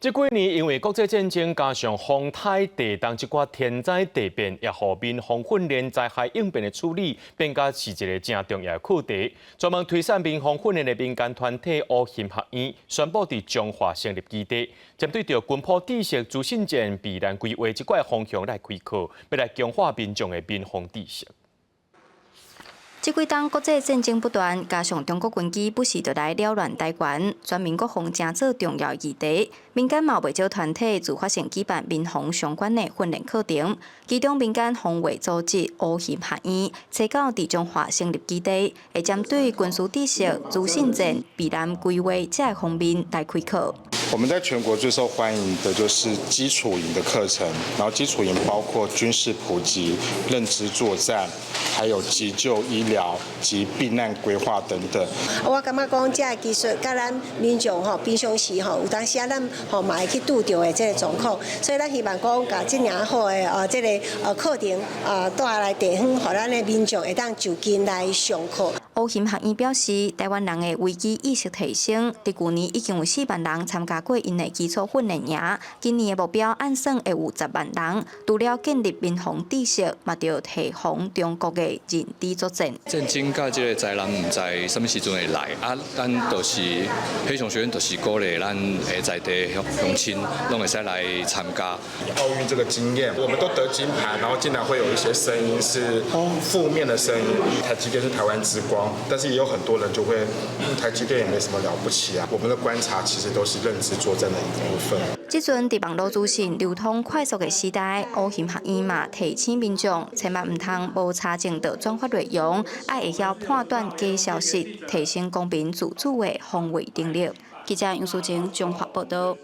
這幾年因為國際戰爭加上風颱地動這寡天災地變，也予民防訓練災害應變的處理變甲是一个誠重要的課題。專門推廣民防訓練的民間團體烏熊學院宣布佇彰化成立基地，針對著軍普知識、資訊戰、避難規劃這寡方向來開課，欲來強化民眾的民防知識。這幾冬國際戰爭不斷，加上中國軍機不時就來擾亂台灣，全民國防成做重要議題。民間嘛有袂少團體自發性舉辦民防相關的訓練課程，其中民間防衛組織烏熊學院，初九佇彰化成立基地，會針對軍事知識、資訊戰、避難規劃這个方面來開課。我們在全國最受歡迎的就是基礎營的課程，然後基礎營包括軍事普及、認知作戰，還有急救醫療及避難規劃等等。我感覺講，這个技術佮咱民眾吼平常時吼有當時啊，咱吼嘛會去拄著的這个狀況，所以咱希望講，共這爾好的這个課程帶來地方，予咱的民眾會當就近來上課。烏熊學院表示，台灣人的危機意識提升，佇舊年已經有4萬人參加過𪜶的基礎訓練營，今年的目標按算會有10萬人。除了建立民防知識，嘛著提防中國的認知作戰。戰爭佮這个災難毋知啥物時陣會來，啊，咱就是黑熊學院，就是鼓勵咱的在地鄉親攏會使來參加。奧運這個經驗，我們都得金牌，然後竟然會有一些聲音是負面的聲音。台積電是台灣之光，但是也有很多人就會，台積電也沒什麼了不起啊。我們的觀察其實都是認知作戰的一部分。這陣佇網路資訊流通快速的時代，烏熊學院嘛提醒民眾，千萬毋通無查證就轉發內容，愛會曉判斷假消息，提升公民自主的防衛能力。記者楊淑晶綜合報道。